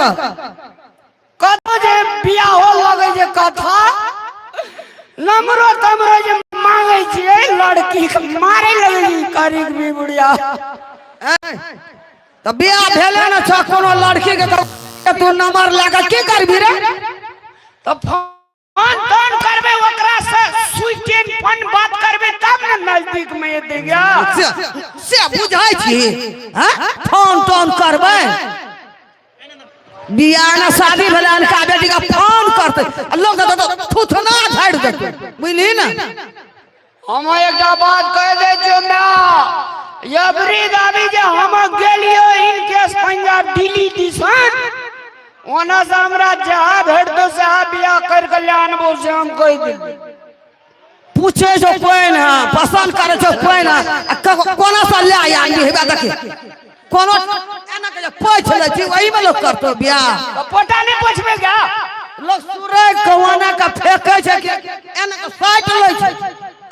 के। कतौ जे बियाहो लगै छै कथा नमरो तमरो जे मांगै छियै, लड़की के मारे लगै छै करीक भी बुढ़िया। तऽ बियाह भेले ने छ कोनो लड़की के, तऽ तू नंबर लए कऽ की करबी रे? तऽ फोन तोन करबै ओकरा से, सुइटेन फोन बात करबै तब ने नजदीक में एतै गया। से बुझाइ छी? हैं, फोन तोन करबै? बियाह ने शादी भेलै अनका बेटी के, फोन करतै आ लोग तऽ थुथना झाड़ि देतै, बुझली ने? हम एकटा बात कह दै छियौ माय, एवरी दाबी जे हम गेलियो इनकेस पंजाब दिल्ली दिसन, ओना से हमरा जहाँ भेटतो सएह बियाह कर के ले आनबो, से हम कहि देलियै। पूछे छौ कोइ ने, पसंद करे छौ कोइ ने, आ कोना से ले आनबी? हेबा देखी, कोनो एना के जे पोछि लै छी, ओहीमे लोक करतौ बियाह? तऽ पोटा नहि पोछबै गा? लोक सुरै कौआना के फेकै छै कि एना के साटि लै छै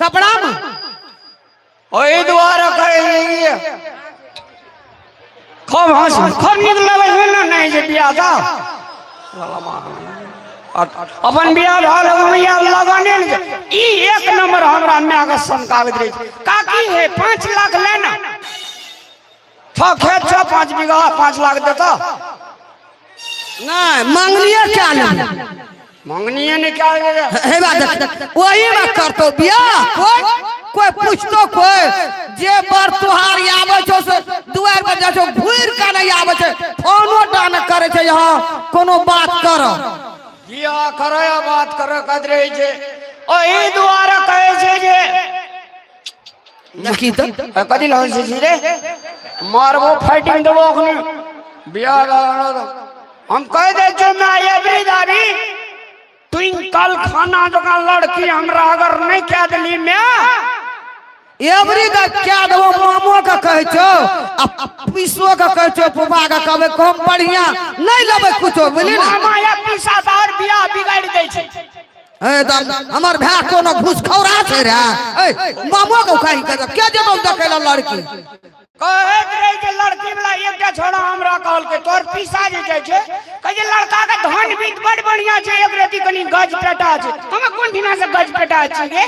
कपड़ामे? ओहि दुआरे कहै खूब हंस, खूब नीक लगै छै ने। नहि जे बियाह दा अपन बियाह भऽ गेल, लगने ने ई एक नंबर हमरा माय के सनकाबैत रहै छै। काकी हे, 5 लाख ले ना, छह खेत छह, 5 बीघा, 5 लाख देता। नहि, मंगनिए क्या लेबै? मंगनिए ने क्या लेबै। हे बात देख, ओही में करतो बियाह? कोई कोई पूछतो? कोई जे बर तुहार आबै छौ से दुआरि पर जाइ छौ, घुरि के नहि आबै छै, फोनो टा नहि करै छै, यहाँ कोनो बात कर। बियाह करे आ बात करे कहैत रहै छै, ओही दुआरे कहै छै जे देखी तऽ। कथी लहन छै रे? मारबो, फाइटिंग देबो अखनी। बियाह भऽ हम कहि दै छियौ माय, एवरी दादी ट्विंकल खाना जकाँ लड़की हमरा अगर नहि कए देली माय। एवरी द क्या देबो, मामो के कहै छौ आ पीसो के कहै छौ, फूफा के कहबै, कम बढ़िया नहि लेबै कुछो, बुझली ने? मामा या पीसा तऽ आओर बियाह बिगाड़ि दै छै। ए तऽ हमर भाय कोनो घूसखौरा छै रे? ए मामो के कहि के के जेतौ देखै ला लड़की? कहैत रहे जे लड़की वाला एकटा छोड़ा हमरा कहलकै, तोहर पीसा जे जाइ छै, कहै छै लड़का के धन बीत बड़ बढ़िया छै, एक रति कनि गज पेटा छै। हम कोन दिना से गज पेटा छी रे?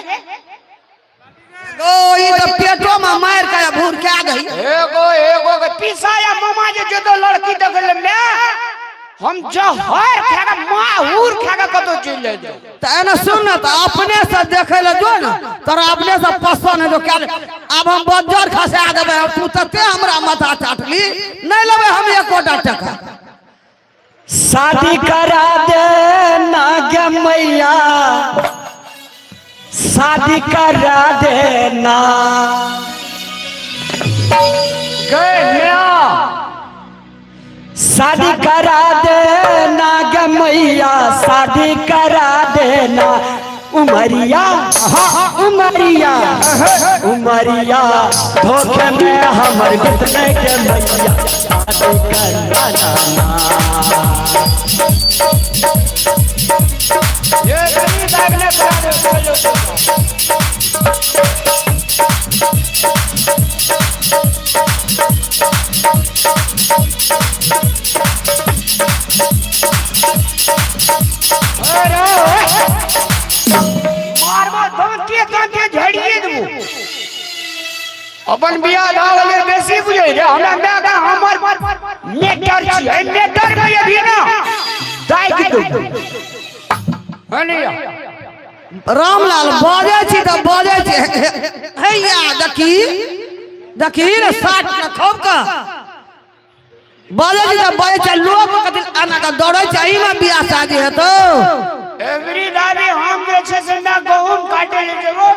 ओ ई तऽ पेटो में मारि के भूर के दही। एगो एगो के पीसा या मामा जे जेतो लड़की देखे ले, मैं हम जहर खा के माहूर खा के कतौ चलि जाय। तऽ एना सुन ने, तऽ अपने से देखे ले जो ने, तोरा अपने से पसंद है जो क्या। आब हम बज्जर खसा देबै, तू तते हमरा माथा चाटली, नहि लेबै हम एकोटा टका। शादी करा दे ना गे मैया, शादी करा देना। गए नया। शादी करा देना गे मैया, शादी करा देना। उमरिया उमरिया उमरिया धोखे में हमर बितने के मैया, शादी करा देना। ये गरीब दाग ने करा दे। अरे मारबा दांते दांते झड़िए देबो। अपन बियाह भऽ गेलै, बेसी बुझै रे हमरा माय के। हमर मेटर छी, एहि मेटर में अभी ना दागि देबो है नहीं। रामलाल, बजै छी तऽ बजै छी। हैया देखी देखी ने, साट के खूब के बजै छी तऽ बजै छै। लोग कथी एना के दौड़ै छै? एहिमे बियाह शादी हेतौ? एवरी दादी, हम जे छै से ना गहूम काटे ले जेबो।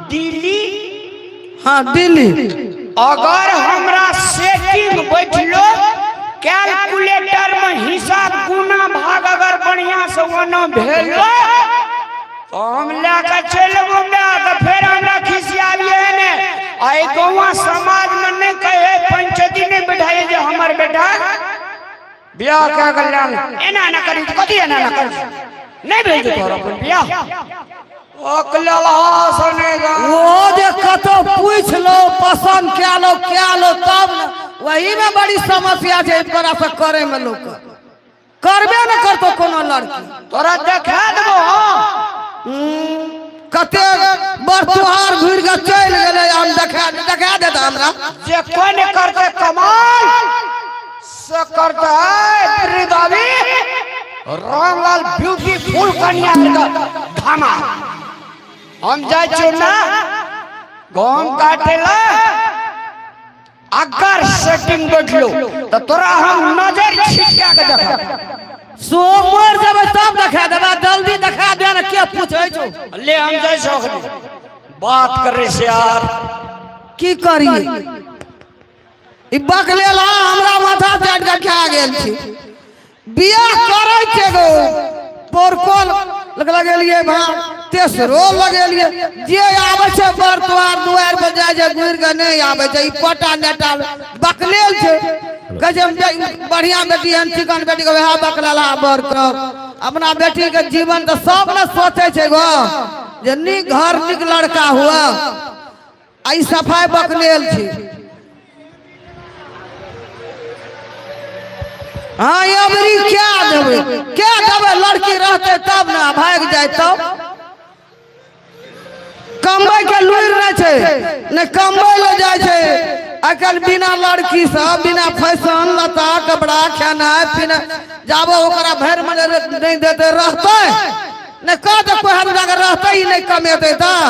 दिल्ली। हाँ, दिल्ली। अगर हमरा सेटिंग बैठलो, कैलकुलेटर में हिसाब गुना भाग अगर बढ़िया से ओना भेलो, तो हम लए के चलि एबो माय, तऽ फेर हमरा खिसियाबिये ने। एहि गौवा समाज में नहि कहे, पंचायती नहि बैठाइए जे हमर बेटा बियाह कए के लान एना एना करी। कथी एना एना करी? नहि भेज तोहर अपन बियाह ओ जे कतौ पूछि लो, पसंद कए लो, कए लो, तब ने। वही में बड़ी समस्या छै तोरा से करे में लोग के। करबे न करतो कोनो लड़की। तोरा देखा देबो हम। कते बर तुहार घुरि के चलि गेलै, हम देखा देखा देता हमरा। जे कोन करते कमाल से करते प्रिदावी रामलाल ब्यूटीफुल कन्या के धमा। हम जाइ छियै ना गहूम काटे ला, अगर सेटिंग बैठलो तो तोरा हम नजर छिटिया के देखब। सो मर जेबै तब देखा देबै, जल्दी देखा दे ने, के पूछै छौ? ले हम जाइ छौ अखनी बात करे से यार। की करिए, ई बकलेल हमरा माथा चाटि के खा गेल छी। बियाह करै छै गो पोरकोल लगेलिए भा तेसरो लगेलिए, जे आबै छै बर दुआर दुआर पर जाइ छै घुरि के नहि आबै छै। ई पटा नेटा बकलेल छै, कहै छै बढ़िया बेटी एहन चिकन बेटी के वएह बकलेला बर करब। अपना बेटी के जीवन तऽ सब ने सोचै छै गो जे नीक घर नीक लड़का हुआ, आ ई सफाइ बकलेल छै। हाँ अबरी क्या देबै, क्या देबै, लड़की रहतै तब ने, भागि जाय तब। कमबै के लुरि नहि छै, नहि कमबै लए जाइ छै। आइ काल्हि बिना लड़की सब बिना फैशन लत्ता कपड़ा खेनाइ पीनाइ जाबो ओकरा भरि मन नहि देतै रहतै नहि। कह दे कोइ हर जगह रहतै ही नहि, कमेतै तऽ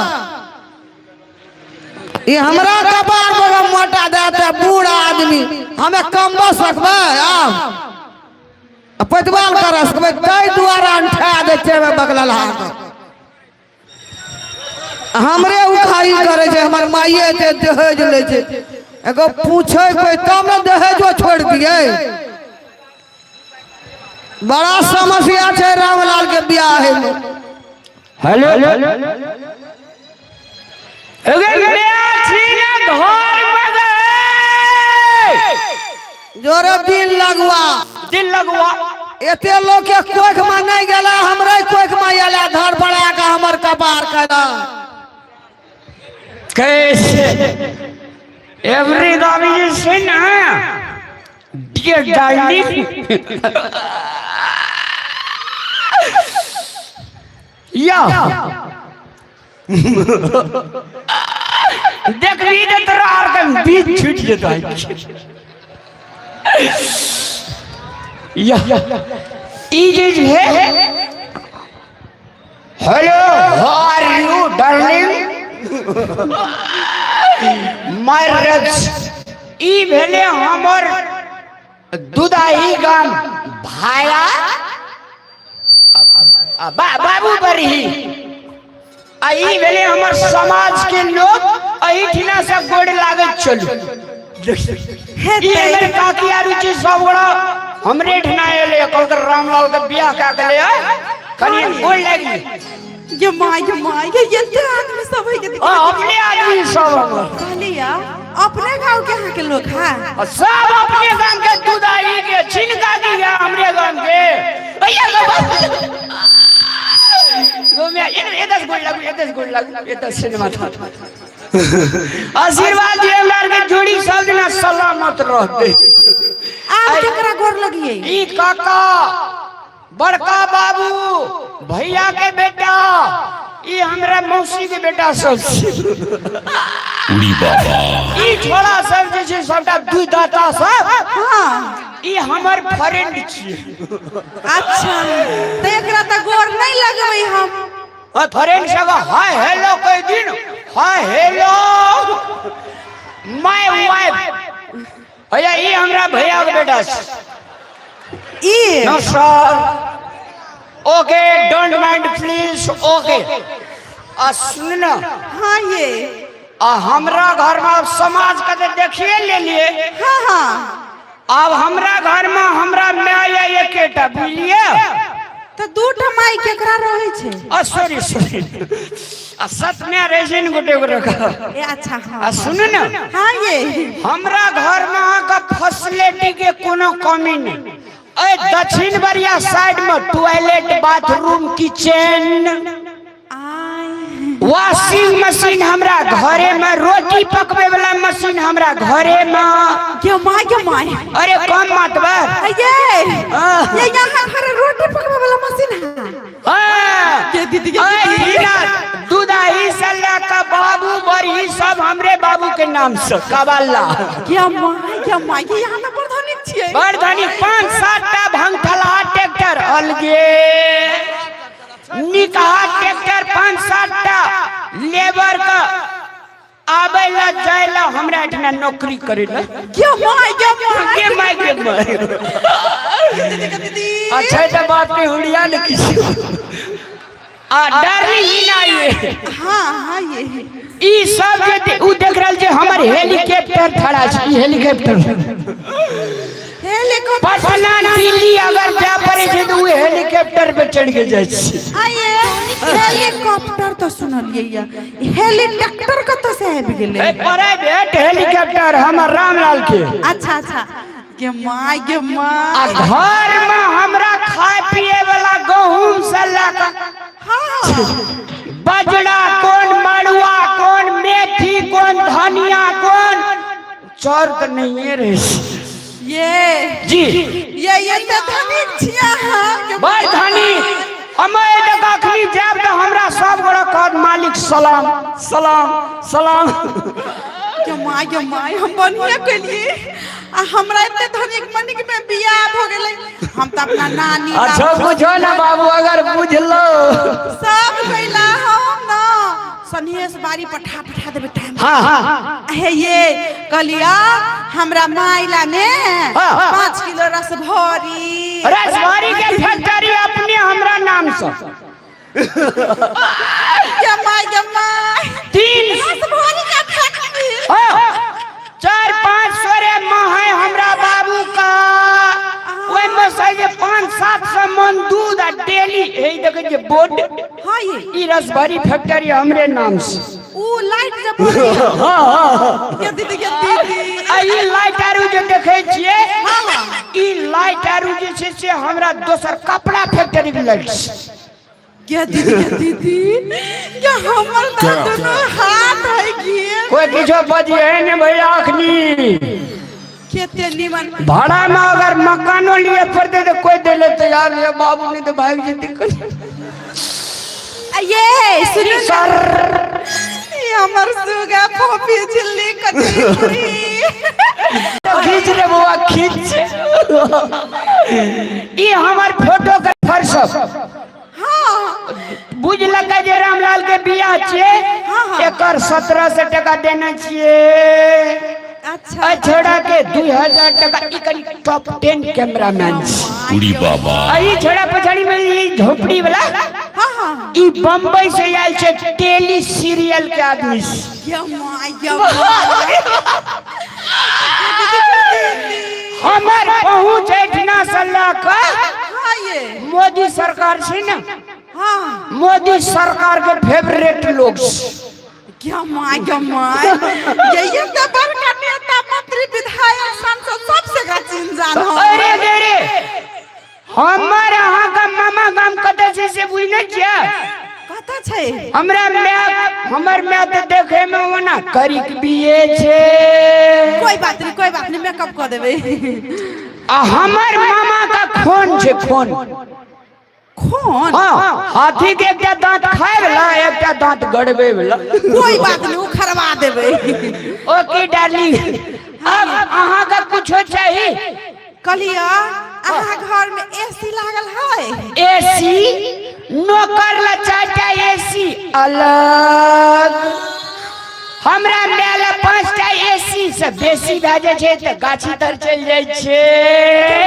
ई हमरा कपार पर मोटा देते बूढ़ आदमी, हमे कमबो सकबै आब पैतवाल कर सकबै? ताहि दुआरे अंठा दै छै बगलल हाथ। हमरे उखाही करै छै, हमर माइए एते दहेज लै छै। एगो पूछै कोइ तब ने दहेजो छोड़ि दियै। बड़ा समस्या छै रामलाल के बियाह में। हेलो, अगर छी ने घर में गए जोरे दिल लगवा, दिल लगवा। एते लोग के कोख में नहीं गेला, हमरे कोख में आयल धर बड़ा के हमर कपार केला। कैसे एवरी दावी जी से ना डियर डार्लिंग या देखबी जे तोरा आर के बीच छूट जेतै। या ई जे है, hello how are you darling marriage. ई भेले हमर दुदाही गाम भाया बाबू बरही, आ ई भेले हमर समाज के लोग, एहिठिना से गोड़ लागैत चलू। ई हमर काकी आरू छै, सब गोड़ा हमरे ठिना एले, कहलकै रामलाल के बियाह कए के ले कनि गोड़ लागि ले। ये माय, ये माय, ये एते आदमी सब है के? आ, अपने आदमी सब हमर। कहलिया अपने गांव के अहाँ के लोग है? आ सब अपने गाम के दुदाही के छिनका की है हमरे गाम के। भैया गो एतस गोड़ लागू, एतस गोड़ लागू, एतस सिनेमा था। आशीर्वाद दिए हमरा आर के जोड़ी सब दिना सलामत रहते। आप केकरा गोर लगिए? ई काका बड़का बाबू भैया के बेटा, ई हमरा मौसी के बेटा सब छी। उड़ी बाबा। ई छोड़ा सब जे छै सबटा दुई दाता सब। हाँ। ई हमर फ्रेंड छी। अच्छा, तऽ एकरा तऽ गोर नहीं लगबै हम। हाँ, फ्रेंड सब हाय हेलो कह दिन, हाय हेलो my wife. भैया ई हमरा भैया के बेटा छै। ई no sir, okay don't mind please okay. आ सुन ना। हाँ ये। आ हमरा घर में अब समाज के तो देखिए लेलिए। हाँ हाँ। अब हमरा घर में हमरा माय या एकेटा, बुझलिए? तऽ दूटा माय केकरा रहै छै? आ सॉरी सॉरी, आ सत में रहे छै ने गोटे गोटे के। ए अच्छा हाँ। आ सुनू ने। हाँ ये। हमरा घर में अहाँके फैसिलिटी के कोनो कमी नहीं। ए दक्षिण बरिया साइड में टॉयलेट बाथरूम किचन। आय। वॉशिंग मशीन हमरा घरे में, रोटी पकवे वाला मशीन हमरा घरे में। के my, के my. अरे कम मत बर। ये ये यहाँ घर रोटी पकवे वाला मशीन है? हाँ। के दीदी, के अरे दीदी। हिना, दुदाही से लेकर बाबू बरही सब हमरे बाबू के नाम से कबाला। के my, के my, ये यहाँ में बड़ धनिक छियै। बड़ धनी, 5-7 टा भंगठला ट्रैक्टर अलगे, निकहा ट्रैक्टर 5-7 टा, लेबर का आबै ला जाय ला, हमरा एहिठिना नौकरी करे ला। के my, के my. के my, के my. दीदी, के दीदी। अच्छा तो बात नहीं हुड़िया ने किसी आ डार्लिंग ही ना ये। हाँ हाँ, ये ई सब जे उ देख रहल छै हमर हेलीकॉप्टर खड़ा छै, ई हेलीकॉप्टर हेलीकॉप्टर। पटना दिल्ली अगर जाय पड़े छै तऽ उ हेलीकॉप्टर पे चढ़ के जाइ छै। आइए, हेलीकॉप्टर तो सुनलियै या, हेलीकॉप्टर कतऽ से आबि गेलै? ए, प्राइवेट हेलीकॉप्टर हमर रामलाल के। अच्छा अच्छा, गे my, गे आ my. घर में हमरा खाय पिए वाला गहूम से लऽ कऽ बजरा कोन, मड़ुआ कोन, मेथी कोन, धनिया कोन, चाउर तऽ नहिए रहै छै। ये जी। ये तऽ धनिक छियै अहाँ के। बड़ धनी हम। एतऽ अखनी जायब तऽ हमरा सब गोरा कहत मालिक सलाम सलाम सलाम। गे my, गे my, हम बढ़िया केलिए आ हमरा एते धनिक मनिक में बियाह भ गेलै। हम तऽ अपना नानी अच्छा बाबू बुझो ना बाबू, अगर बुझलो सब कैला हम ना सन्हेस बारी पठा पठा देबै टाइम। हाँ हाँ। हे ये कहलिया हमरा माइला ने हाँ। 5 किलो रस भरी। रसभरी के फैक्ट्री अपने हमरा नाम से। गे my, गे my. तीन रस भरी का फैक्ट्री। हाँ, 4-5 सौ रे माँ है हमरा बाबू का, ओहिमे से जे 500-700 मन दूध आ डेली हे देखै छियै बोर्ड। हाँ ये। ई रसभरी फैक्ट्री हमरे नाम से। ऊ लाइट जे बड़ी के दीदी, के दीदी। आ ई लाइट आरू जे देखै छियै, हाँ। ई लाइट आरू जे छै से हमरा दोसर कपड़ा फैक्ट्री के लाइट छै। के दीदी, के दीदी, के हमर तऽ दुनू हाथ है गेल। कोई किछो बजिए ने भैया, अखनी केते निमन। भाड़ा में अगर मकानो लिए पड़ते तो कोई दे ले तैयार है बाबू, नहीं तो भाग जेते। आ ये सुनू ना। सर। ई हमर सुगा फोफी झिल्ली कचरी। खींच रे बउआ खींच, ई हमर फोटोग्राफर सब बुझलकै जे रामलाल के बियाह छियै। हाँ। एकर 1700 टका देने छियै। अच्छा। छोड़ा के 2000 टका। ई कनी टॉप 10 कैमरामैन छै। उड़ी बाबा। आ ई छोड़ा पछाड़ी में ई झोपड़ी वाला, हाँ हाँ ई बम्बई से आयल छै, टेली सीरियल के आदमी छै। ये my, ये my. हमर पहुंच एहिठिना से लऽ कऽ हाँ ये। मोदी सरकार छै ने, मोदी सरकार के फेवरेट लोग छै। क्या my, क्या my, ये तो बड़का नेता, मंत्री, विधायक, सांसद सबसे का चिन्ह जान हो। अरे गे रे, हमर अहाँ का मामा गाम कतऽ छै से बुझने छियै? कतऽ छै? हमरा my, हमर my तऽ देखे में ओना करिक बिये छै। कोई बात नहीं, कोई बात नहीं, मेकअप कऽ देबै। आ हमर मामा का खून छै, खून। खून? हाँ, हाथी के एकटा दांत खाय वाला, एकटा दांत गड़बे वाला। कोई बात नहीं, उखड़वा देबै। ओके डार्लिंग, अब अहाँ का कुछो चाही? कहलियै अहाँ घर में एसी लागल है? एसी नौकर ला 4 टा एसी अलग, हमरा my ला 5 टा एसी से बेसी भए जाइ छै तऽ गाछी तर चलि जाइ छै।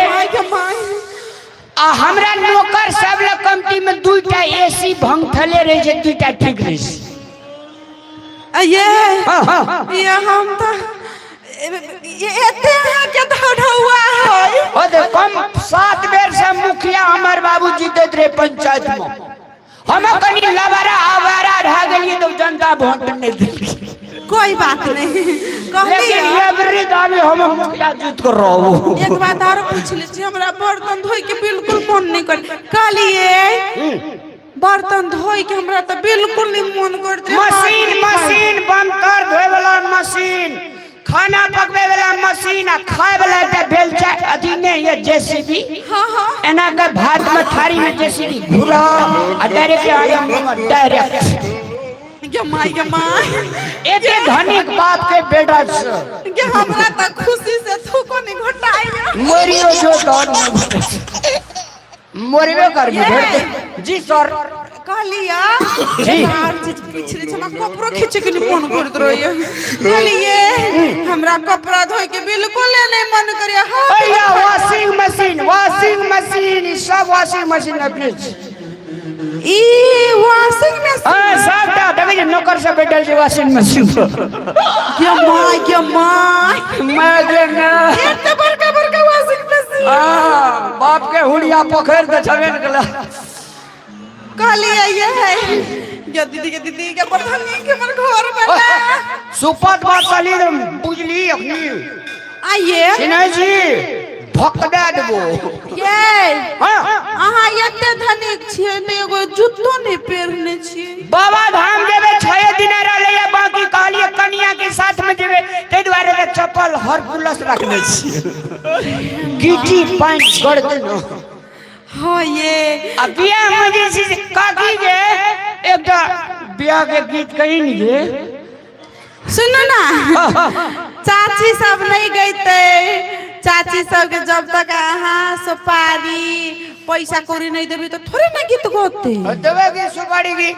My के my. आ हमरा नौकर सब ला कमती में 2 टा एसी भंगठले रहै छै, 2 टा ठीक रहै छै। आ ये हाँ, हाँ। ये हम तऽ ये एते अहाँके धौधौआ है। ओ तऽ कम 7 बेर से मुखिया हमर बाबू जीतैत रहे पंचायत में। हम कनी लबारा आवारा रह गेलियै तऽ जनता वोट नहि देलकै। कोई बात नहीं, लेकिन कहलियै एवरी दाबी हम मुखिया जीत कर रहू। एक बात आरो पूछ ले छी, हमरा बर्तन धोइ के बिल्कुल मन नहीं करे। कहलिए बर्तन धोइ के हमरा तऽ बिल्कुल नहीं मन करत रहे। मशीन मशीन बनतर धोए वाला मशीन, खाना पकबै वाला मशीन आ खाय वाला एकटा बेलचा अथी नहि ये जेसीबी। हाँ हाँ। एना के भात में थारी में जेसीबी घुरा आ डायरेक्ट आया मुंह में डायरेक्ट। गे माय गे माय। एते धनिक बाप के बेटा से गे हमरा तऽ खुशी से थूको नहीं घोटाइया। मरियो जो धन मरबे करबी भेट। जी सर। कहलिया जी। हर चीज पूछ रहे हमरा कपड़ो खींचे के नहीं मन करत रहिए। कहलिए हमरा कपड़ा धोए के बिल्कुल नहीं मन करे। हाँ भैया वॉशिंग मशीन, वॉशिंग मशीन, ई सब वॉशिंग मशीन अपने छी। ई वॉशिंग मशीन। हाँ सबटा देखै छी नौकर सब बैठल छै वॉशिंग मशीन पर। गे my गे my. मैं जे ना। एते बड़का बड़का वॉशिंग मशीन। हाँ, बाप के हुड़िया पोखरि तऽ छबे ने केला। कहलिए ये है गे दीदी के दीदी के बड़ धनी के हमर घर बना। सुपत बात कहली तऽ बुझली अखनी। आइए। सिन्हा जी धक दए देबो। ये हाँ। अहाँ एते धनिक छियै ने एगो जूतो नहीं पहिरने छियै। बाबा धाम जेबे 6 दिन रहलै या बाकी कहलिए कनिया के साथ में जेबे ताहि दुआरे तऽ चप्पल हरकुलस रखने छियै। गिटी पानि गड़तै न। हाँ ये। आ बियाह में जे छै से काकी के एकटा बियाह के गीत कही ने जे। सुनू ना चाची सब नहीं गईते, चाची सब के जब तक अहाँ सुपारी पैसा कौड़ी नहीं देबी तो थोड़े ना गीत गोते। देबे की सुपारी की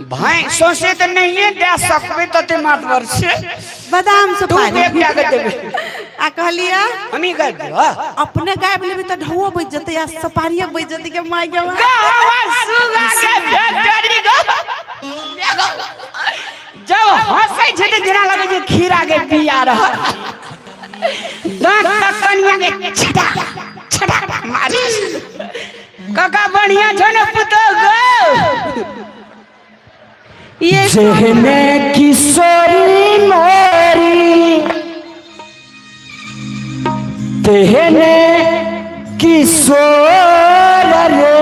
भाई सोचे तो नहीं है दे सकबे तते मातबर से। बादाम तू सुपारी एकटा के देबे। आ कहलिया हमी कर देब। अपने गायब लेबी तो ढौआ बच जते या सुपारिया बच जते के my के my. गहवा सुगा के फैक्ट्री गो। जब हंसै छै तऽ जेना लगै छै खीरा के बिया रहल। दाँत तक कनिया के छटा छटा मारी। काका बढ़िया छौ ने पुतोह गो। ये जेहने किशोरी मोरी तेहने किशोर रे,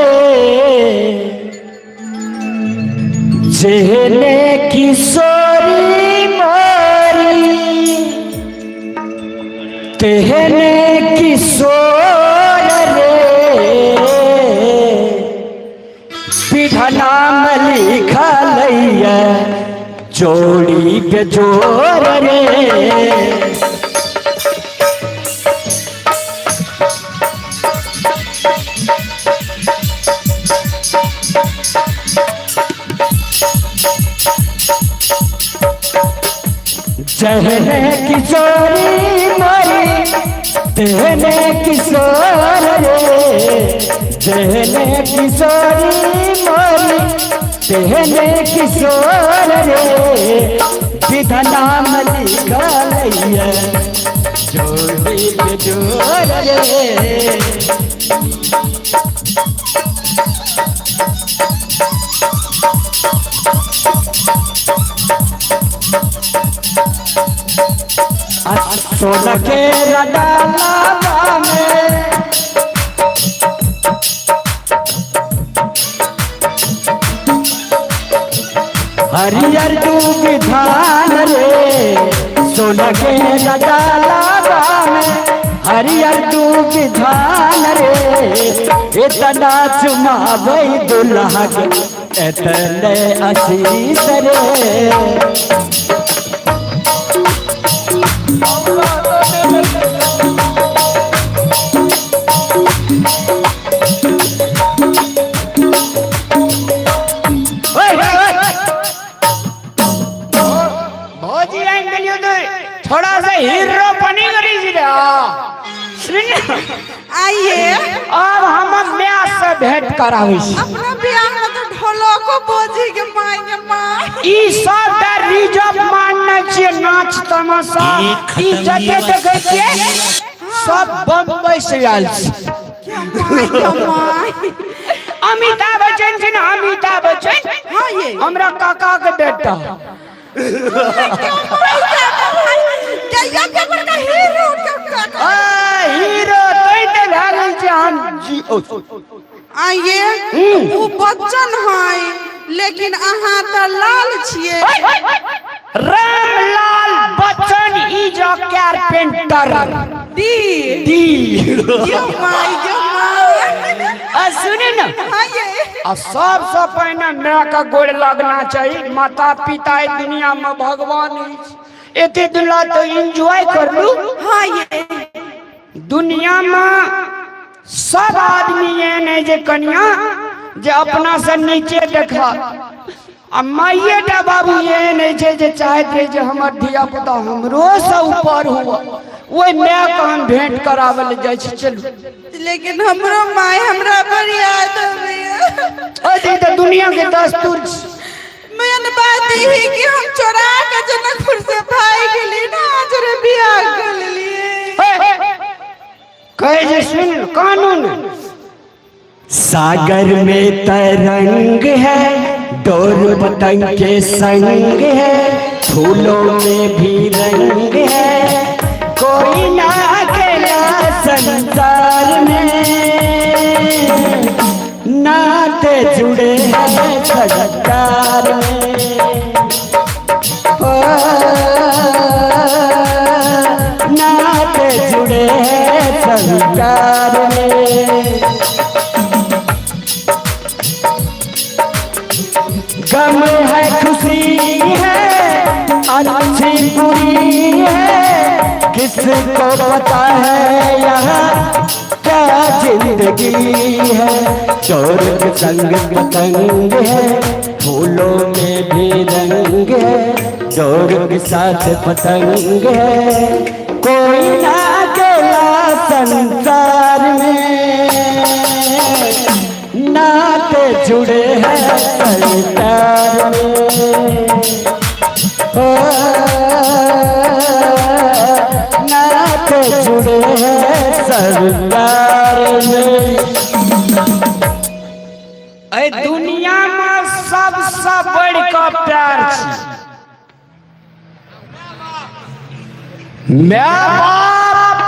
जेहने किशोरी मोरी तेहने किशोर रे, विधनाम लिखल जोड़ी बेजोर रे। जहने किशोरी मोरी तेहने किशोर रे, जहने किशोरी मोरी तेहने किशोर रे, विधनाम लिखल जोड़ी बेजोर रे। सोना के रडाला में हरियर डूब धान रे, सोना के रडाला में हरियर डूब धान रे, इतना चुमाबै दुल्हा के एतने आशीष रे। भौजी आइन गेलियो तो थोड़ा सा हीरो बनी करी छी रे। सुन आइए अब हम माय से भेंट कराबै छी। अपना बियाह में तो ढोलको बजी के my के my. ई सब टा रिजर्व मानने छियै नाच तमाशा। ई जते देखै छियै सब बम्बई से आयल छै। के my के my. Amitabh Bachchan छै ने, अमिताभ बच्चन। हाँ ये। हमरा काका के बेटा। के के बड़का हीरो के काका। आ, हीरो तै तऽ भए गेल छै हम जी। ओ, आइए ओ बच्चन है, लेकिन अहाँ तऽ लाल छियै। Ramlal Bachchan is a carpenter. The the yo my, yo my. आ सुने न। हाँ ये। आ सबसे पहिने माय के गोड़ लगना चाही। माता पिता एहि दुनिया में भगवान अछि। एते दिन ला तो एंजॉय कर लू। हाँ ये। दुनिया में सब आदमी एहन है जे कनिया जे अपना से नीचे देखा, आ माइये टा बाबू एहन है छै जे चाहैत रहे जे हमर धिया पुता हमरो से ऊपर हुआ। ओहि माय के हम भेंट कराबै लए जाइ छी। चलू। लेकिन हमरो my हमरा बड़ याद अबैया। अरे तऽ दुनिया के दस्तूर छै। मेन बात ई है कि हम चोरा के जनकपुर से भाग गेली ना, जोरे बियाह कर लेलिए। कहे जे सुन कानून। सागर में तरंग है, डोर पतंग के संग है, फूलों में भी रंग है, कोई ना अकेला संसार में, नाते जुड़े हैं संसार में, ओ, नाते जुड़े हैं संसार में। गम है खुशी है, अच्छी बुरी है, किसको पता है यहाँ क्या जिंदगी है। चोर के संग पतंग है, फूलों में भी रंग है, चोर के साथ पतंग है, कोई ना अकेला संसार में, नाते जुड़े हैं संसार में, ओ, नाते जुड़े हैं संसार में। एहि दुनिया में सबसे बढ़ कऽ प्यार छै my बाप,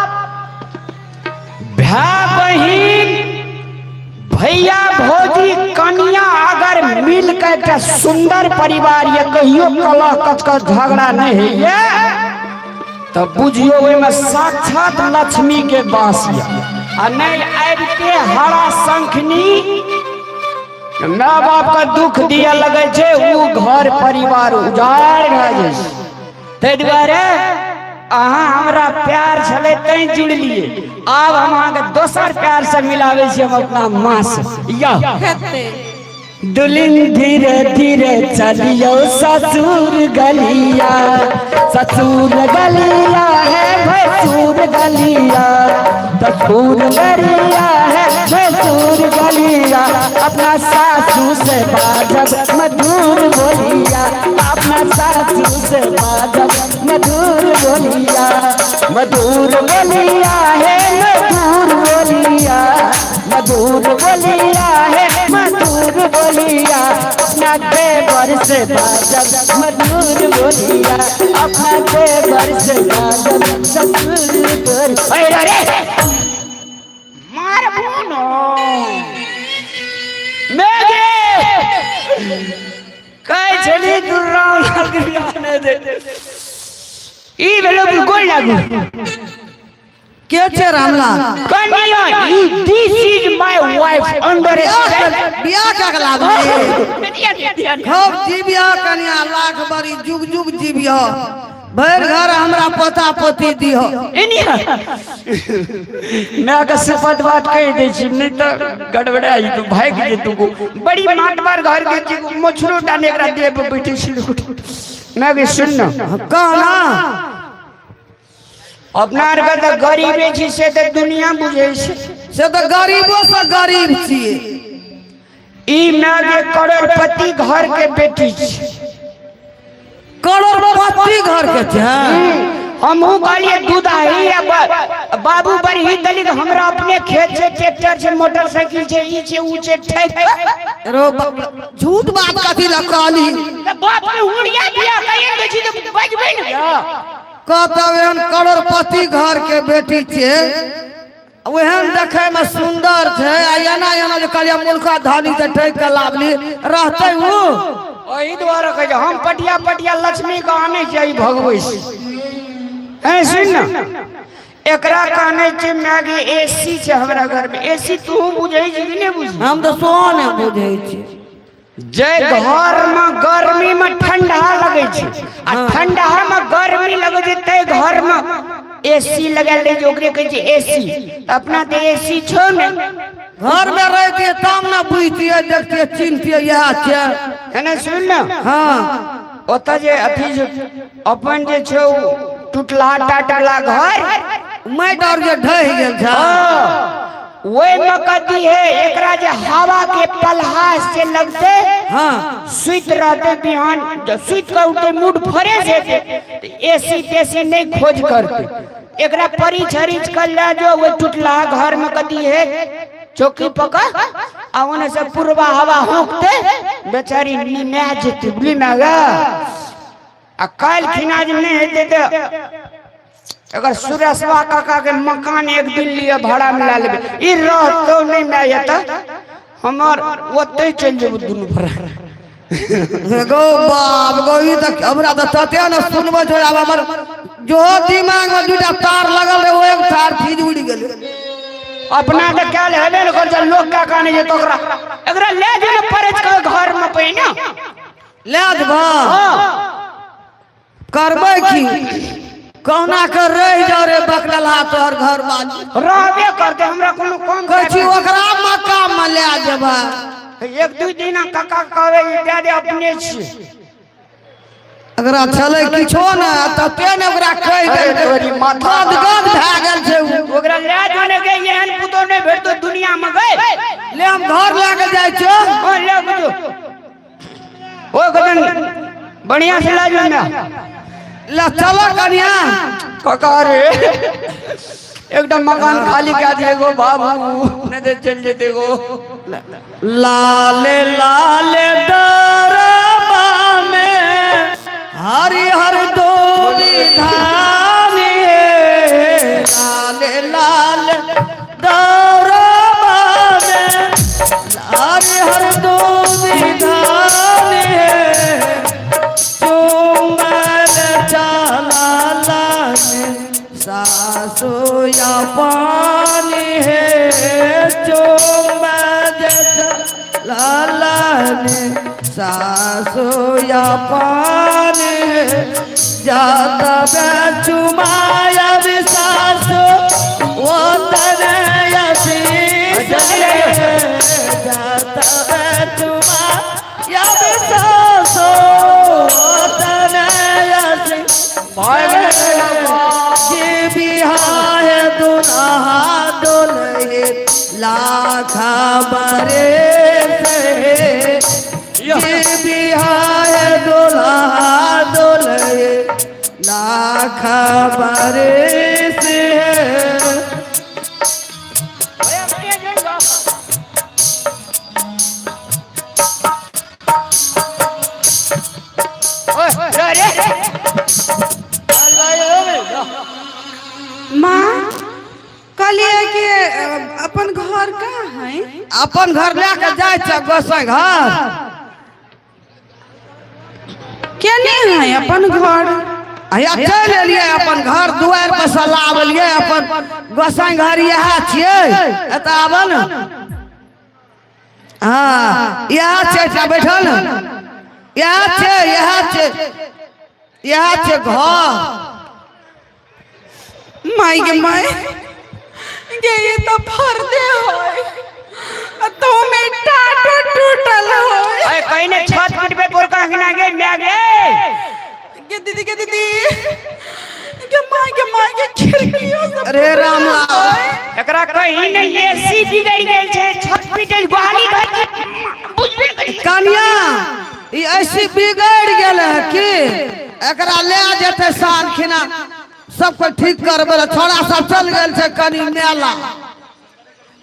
भाय बहिन, भैया भौजी, कनिया अगर मिल के एकटा सुंदर परिवार ये, कहियो कलह कचकच झगड़ा नहीं होइए, तऽ बुझियो ओहिमे साक्षात लक्ष्मी के वास ये। आ नहीं आबिते हरा शंखनी my बाप के दुख दिया लगे छै, उ घर परिवार उजाड़ भए जाइ छै। ताहि दुआरे अहाँ हमरा प्यार छलै तैं जुड़लियै, आब हम अहाँके दोसर प्यार से मिलाबै छी हम अपना माँ से। या हेतै। दुल्हन धीरे धीरे चलियो ससुर गलिया, ससुर गलिया है भैंसुर गलिया, ससुर गलिया है भैंसुर गलिया, अपना सासू से बाजब मधुर बोलिया, अपना सासू से बाजब मधुर बोलिया, मधुर बोलिया है मधुर बोलिया, मधुर बोलिया है मधुर बोलिया, अपना देवर से बाजब मधुर बोलिया, अपना देवर से बाजब ससुर बोलिया। अरे रे मारबू न मेगे कहै छली दुर्राम लाल के बियाह नहि दे। ई भेलो गोल लागू। के छै रामलाल? कनिया, this is my wife, understand? बियाह कए के लाबली? खूब जीबिह कनिया, लाख बरी जुग जुग जीबिह, भरि घर हमरा पोता पोती दिह। माय के शपथ बात कहि दै छी, नहि तऽ गड़बड़ा जेतौ, भागि जेतौ। बड़ी मातबर घर के छी, मछरो टा ने एकरा देह पर बैठे छी। माय के सुन न। कह ना। अपना आरके तऽ गरीबे छी, से तऽ दुनिया बुझै छै। से तऽ गरीबो से गरीब छियै। ई माय के करोड़पति घर के बेटी छै। करोड़पति घर के छै? हमहूँ कहलियै दूधाही आ बाबू बरही देली, तऽ हमरा अपने खेत छै, ट्रैक्टर छै, मोटरसाइकिल छै, ई छै, ऊ छै, ठकि। रो झूठ बात कथी लए कहली? तऽ बाप के हुड़िया बियाह कहिए दै छी तऽ बजबै ने। कहतौ एहन करोड़पति घर के बेटी छै, ओहन देखे में सुंदर छै आ एना एना। जे कहलियै मुल्का धनी से ठकि के लाबली रहतै उ। ओही दुआरे कहै छै हम पटिया पटिया लक्ष्मी के आनै छियै ई भगबै छै। हैं सुन ने, एकरा कहने छै माय एसी छै हमरा घर में। एसी तू बुझै छी कि नहि बुझै? हम तऽ सेहो नहि बुझै छी। जे घर में गर्मी में ठंडा लगै छै आ ठंडा में गर्मी लगै छै तै घर में एसी लगायल रहै छै, ओकरे कहै छै एसी। अपना तऽ एसी छौ ने। घर में रहितियै तब ने बुझतियै, देखतियै, चिन्हतियै इएह छै। है ने सुन ने। हाँ। ओतऽ जे अथी जे अपन जे छै ओ टुटला टाटला घर माटि आओर जे ढहि गेल छै। ओहिमे कथी है, एकरा जे हवा के पलहा से लगते। हाँ। सुति रहते बिहान सुति कऽ उठते मूड फ्रेश हेतै, एसी तेसी नहि खोज करते। एकरा परिछ हरिछ कऽ लए जो ओहि टुटला घर में कथी है चौकी पकड़ आ ओने से पूर्वा हवा होंकते बेचारी निना जेतै, बुझली ना गा। आ काल्हि खिना जे नहि हेतै तऽ अगर सुरेशवा काका के मकान एक दिन लिए भाड़ा में लए लेबै, ई रहतौ नहि माय, एतऽ हमर ओतहि चलि जेबौ दुनू भाड़ा। गो बाप गो, ई तऽ हमरा तऽ तते ने सुनबै छै, आब हमर जो दिमाग में दूटा तार लगल रहे ओ एक तार फीज उड़ि गेलै। अपना तऽ कयल हेबे ने कर छै, लोक का कहने जे तोकरा एकरा ले जो ने पड़ैत के घर में पहिने ले जेबऽ। करबै की, कहुना के रहि जाओ रे बकलहा तोहर घर बाली। रहबे करते, हमरा कोनो कम कहै छी ओकरा मक्का में ले जेबै। एक दू दिन काका कहबै ई दए दे अपने छी। अगरा छलै किछो ने तते ने ओकरा कहि अरे देलकै, तोरी माथा गदगद भए गेल छै उ। ओकरा ले जो ने गे, एहन पुतोह नहि भेटतो दुनिया में गए। ले हम घर लए के जाइ छियौ। हाँ, ले बुझो ओ कदन बढ़िया से ला जो ना। ले चलो कनिया। काका रे एकदम मकान खाली कह दिए गो बाबू, नहीं तो चल जेते गो। लाल लाल दरबा में हरिहर डोली धानी है, लाल लाल दरबा में हरिहर डोली धानी है, चुमल चला लाने सासु या पानी है, चुमल चला लाने सासु या पानी है, जाता चुमाया सासु वो तनया जाता चुमाया सासु वो तनया जे बिहार दुल्हा दुल्हे लाखा बरे से, जे बिहार दुल्हा दुल्हे लाखा बरे से। माँ कहलिए कि अपन घर कहाँ है? अपन घर लए के जाइ छै गोसाई घर। के नहीं है अपन घर? हैया चलि एलियै अपन घर दुआरि पर से लाबलियै अपन गोसाई घर इएह छियै, एतऽ आबऽ ने। हाँ इएह छै, एकटा बैठल ने, इएह छै, इएह छै, इएह छै घर। माय गे माय गे, ये तो फर्दे होय आ तो में टाटो टूटल होय। अरे कहीं ने छत पिटबे पोरका अंगना गे माय गे। गे दीदी, गे दीदी, गे माय गे माय गे, खिड़कियों सब अरे रामा। एकरा कहीं ने एसी बिगड़ गेल छै, छत पिटल गोहाली घर के बुझबे करी। कनिया ई ऐसी बिगड़ गेल है कि एकरा ले जेतै साल खिना सबके ठीक करबै लए। छोड़ा सब चल गेल छै कनि मेला,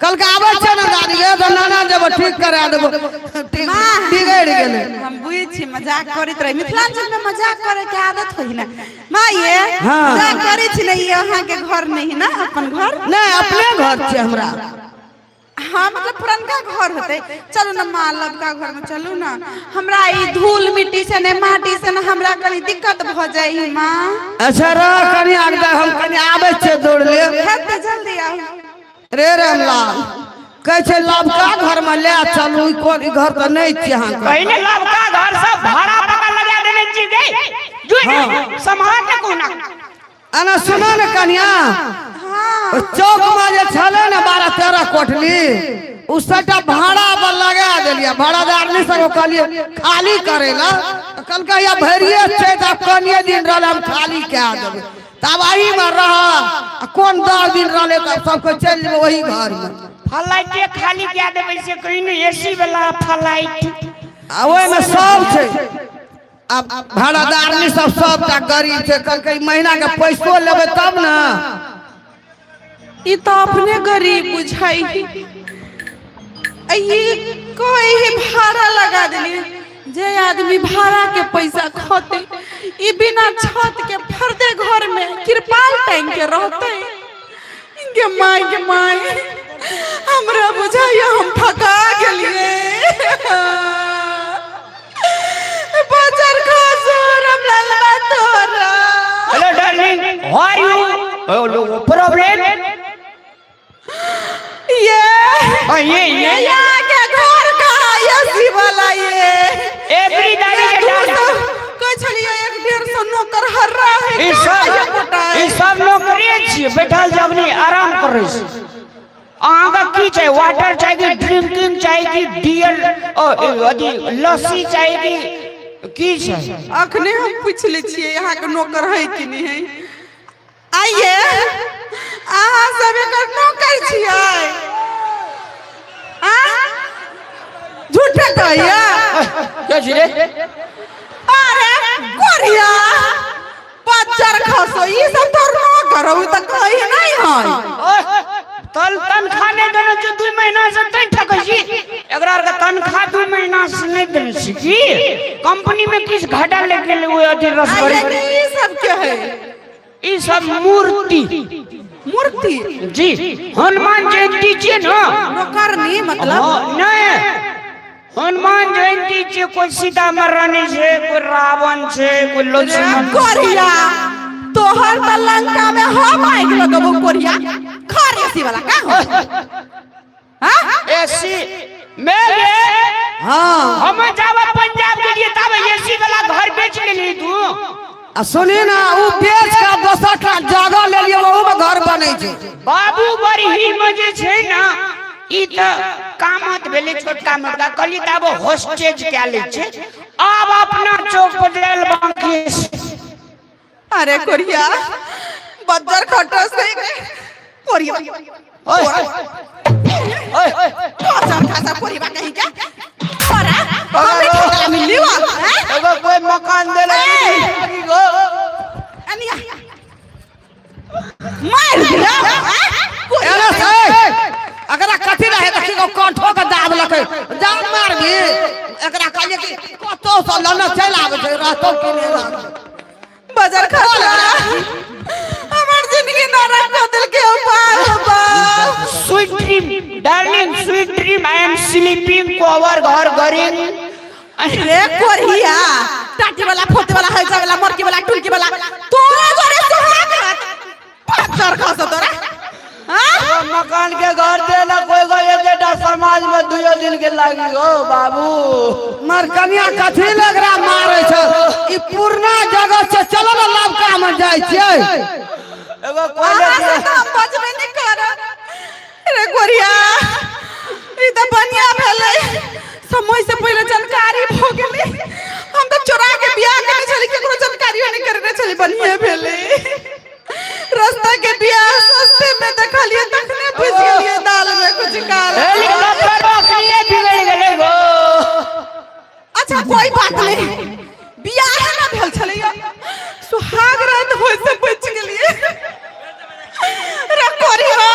कलका आबै छै ने दादी गे, तऽ नाना जेबो ठीक करा देबो। ठीक बिगड़ गेलै। हम बुझै छी मजाक करैत रही, मिथिलांचल में मजाक करे के आदत होई ना माँ ये। हाँ। मजाक करै छी ने। ई अहाँ के घर नहीं है ना अपन घर? नहि, अपने घर छै हमरा। हाँ मतलब पुरनका घर होते। चलू ना माँ, लबका घर में चलू ना। हमरा ई धूल मिट्टी से ने माटी से ने हमरा कनी दिक्कत भ जाई माँ। अच्छा रह कनी आग, हम कनी आबै छियै दौड़ ले। हेतै, जल्दी आउ। रे रामलाल, कहै छै लबका घर में ले चलू। ई कोन ई घर तऽ नहि छियै अहाँके। पहिने लबका घर सब भाड़ा पका लगा देने छी गे जो ने सम्हार के कोना। अना सुनो ने कनिया, हाँ। चौक में जे छलै ने 12-13 कोठली, उ सबटा भाड़ा पर लगा देलियै। भाड़ादारनी सब कहलियै खाली करे ला, तऽ कहलकै या भरिये छै तऽ आब कनिये दिन रहल, हम खाली कए देबै। तब एही में रह आ कोन 10 दिन रहले तब सबके चलि जेबै ओही घर में। फ्लाइटे खाली कए देबै से कहीं ने, एसी वाला फ्लाइट। आ ओहिमे सब छै। आब भाड़ादारनी सब सबटा गरीब छै, कहलकै ई महीना के पैसो लेबै तब ने। ई तऽ अपने गरीब बुझाई आ ई कोई ही भाड़ा लगा देली। जे आदमी भाड़ा के पैसा खोते, ई बिना छत के फर्दे घर में किरपाल टांग के रहते। गे माय, गे माय, हमरा बुझाइया हम ठका गेलिए। बाजार खसुर हमरा लगा तोरा। Hello darling, how are you? Problem? ये हाँ, ये ये यहाँ के घर कहाँ एसी वाला ये? एवरी दादी के दू डाल सौ कहै छलियै 150 नौकर हर्रा है। ई कहाँ ये सब गोटा है? ई सब नौकरी छियै, बैठल जबनी आराम करै छी। अहाँके की चाही? वाटर चाही कि ड्रिंकिंग चाही कि बियर, अथी लस्सी चाही कि की चाही? अखने हम पूछि लै छियै यहाँ के नौकर है कि नहीं है। आइए, अहाँ सब एकर नौकर छियै? आ झूठे कहैया। के छी रे? अरे कोरिया, बच्चर खसो, ई सब तोर नौकर हो त कही नहीं है। ओह, तल तनखा नहि देने छै 2 महीना से, तैं ठकै छी। एकरा आरके तनखा 2 महीना से नहि देने छी की कंपनी में किछु घाटा लागि गेलै ओहि अथी आइए रसभरी। के ई सब के है? ई सब मूर्ति। मूर्ति? जी, हनुमान जयंती छियै ने। नौकरनी मतलब? हाँ, नहि, हनुमान जयंती छियै। कोई सीता महारानी छै, कोई रावण छै, कोई लक्ष्मण छै। कोरिया, तोहर त लंका में हम आगि लगबो। कोरिया, खर एसी वाला का हो? हाँ? एसी में गे। हाँ। हम जाब पंजाब के लिए, तब एसी वाला घर बेच लेली तू। आ सुनी ना, उ बेच के दोसर टा जगह लेलियै, ओहू में घर बनै छै। बाबू बरही में जे छै ने, ई तऽ कामत भेलै छोटका मोटका। कहली तऽ आब होस्टेज कए लै छै, आब अपना चौक पर जायल बाकी छै। अरे कोरिया, बज्जर खट्टा से कोरिया। ओए, ओए। बज्जर खासा कोरिया कहीं क्या तोरा हमरे ठोकला मिली वा हैं? एगो कोई मकान देला? ए! गो। अनिया मार दिया हैं? कोरिया। एना से एकरा कथी रहे? देखी गो, कंठो के दाब लकै जान मार भी। एकरा कहलिए कि कतौ से लने चलि आबै छै, रहतौ कि नहि रहतौ। बजर खसा हमर जिंदगी नरक कऽ देलकै। ओ बाप बाप। Sweet dream darling, sweet dream. I am sleeping cover घर गरिंग। रे कोरिया, टाटी वाला, फोटे वाला, हैजा वाला, मरकी वाला, टुनकी वाला, तोरा जोरे सुहाग रात बजर खसा तोरा। हाँ? मकान के घर देला कोई गो? एतेटा समाज में दुइयो दिन के लागी हो बाबू। मर कनिया, कथी लगरा मारे छै? ई पुरना जगह छै, चलो ने लवका में जाइ छियै। एगो कोई अहाँ से तऽ हम बजबे नहि करब। रे गोरिया, ई तऽ बढ़िया भेलै, समय से पहिले जानकारी भऽ गेलै। हम तऽ चोरा के बियाह केने छली, केकरो जानकारियो नहि करने छली। बढ़िया भेलै, रास्ता के बियाह सस्ते में देखलियै, तखने बुझि गेलियै दाल में कुछ काला। हेलीकॉप्टर अखनिए बिगड़ गेलै गो। अच्छा, कोई बात नहीं, बियाह ना भेल छलैया, सुहाग रात होय से बच गेलियै। रे कोरिया,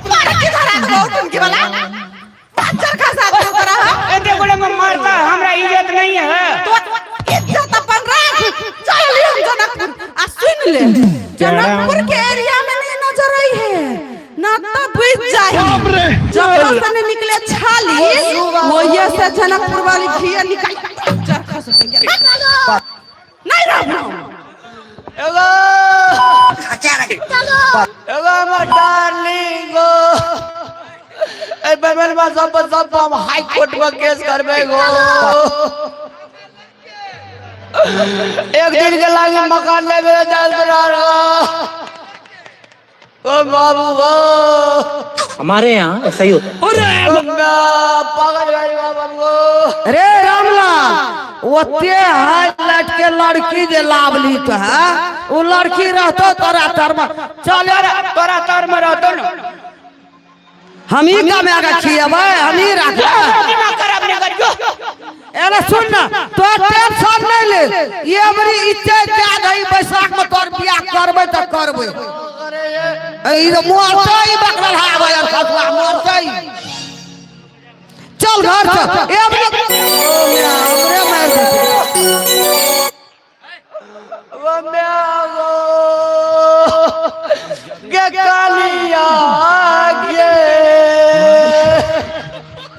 मार के धरा देबौ टुनकी वाला, बच्चर खसा देबौ तोरा हम। एते गोड़े में मारता, हमरा इज्जत नहीं है। तो इज्जत अपन राख। चल हम जनकपुर आ सुन ले, जनकपुर के एरिया में नहीं नजर आई है ना तो बुझ जाही। पूरा जनकपुर वाली घी निकाल चरखा से नहीं रहबो। एगो एगो हमर डार्लिंग गो, ए बेमनमा सब सब हम हाई कोर्ट में केस करबे गो। एक दिन के लागे मकान लेबे जाल गो। ओ बाबू गो, हमारे यहाँ ऐसा ही होता है। पागल भइल बा बाबू गो। रे रामलाल, ओते हाई लाइट के लड़की जे लावली तो है, उ लड़की रहतो तोरा तर में। चल। तोरा तर में रहतो न। हम ही कमा के खियेबै, हम ही राखबै। दिमाग खराब नहीं करियो। अरे सुन ना, तो टेंशन नहीं ले, ये बड़ी इच्छा जा दही बैसाख में तोर बियाह करबै त करबै। ई तो मरतै बकरल हावे यार, खसुआ मरतै। चल घर चल। ए बड़ी हमरे मार देतै। वो म्या गो गे कालिया गे,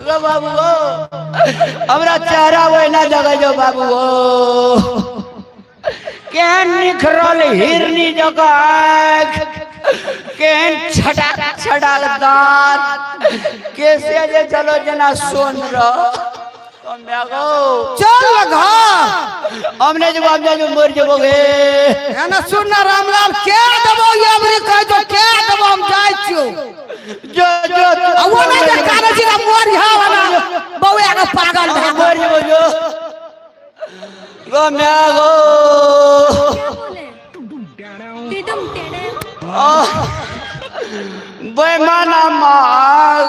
गो बाबू गो, हमरा चेहरा वहिना जगह जो बाबू गो, केहन निखरल हिरनी जगह, केहन छटाक छटाक दांत, कैसे जे चलो जना सोन रह तो म्या गो। चल घर। हमने जब हम जो मर जबो गे। एना सुन ना रामलाल, के देबो ये बड़ी कहै छौ, के देबो? हम जाइ छियौ। जो जो। आ वो नहीं जे कानै छी त मोर यहाँ वाला बौआ के पागल भए गेल। मर जबो जो गो म्या गो। बेमाना माँ